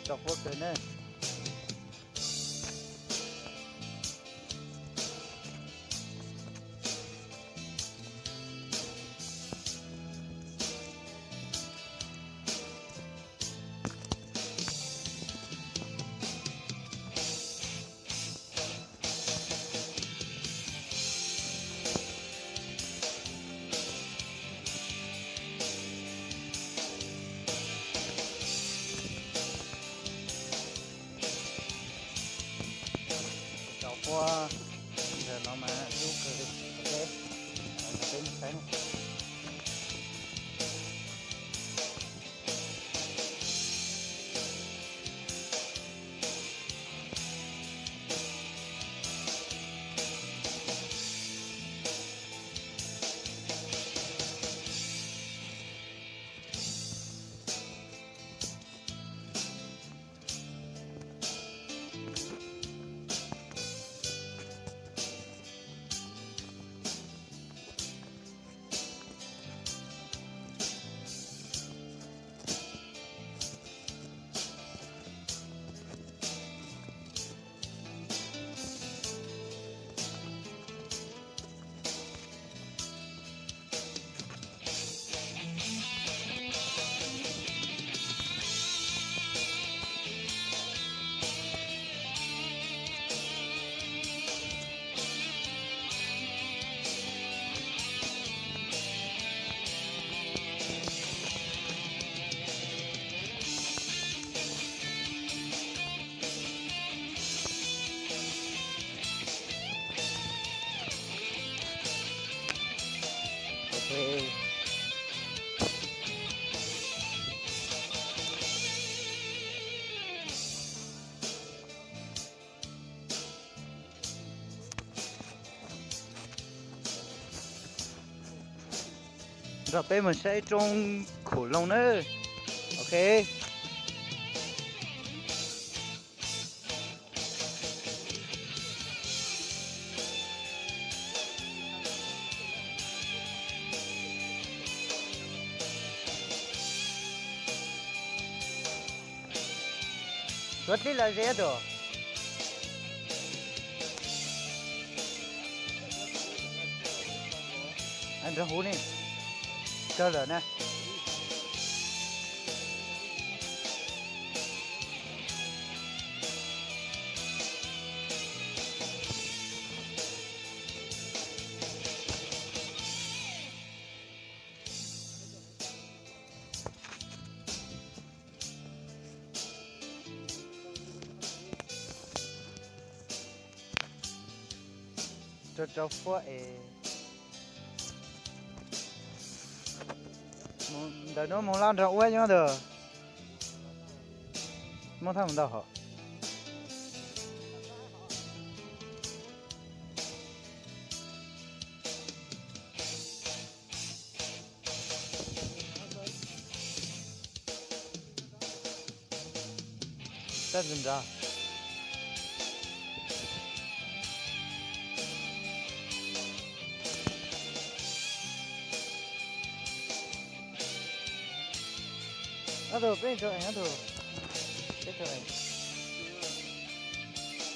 Tso fuab kawg na. Tso fuab ntawm no mas dub kawg li. Ok, peb mus saib. Ok. Nrog peb mus saib roob khủng long nawb. Ok. Tuav dlib lawm ze tus. Nrog huv ne, kawg lawm na. Rau rau fuab es ntawm no mus laj nrog ua nyob ntawd. Muab thaj mus ntau hov. Tab ntawd nrad. Ob tug peb tug, ob tug peb tug.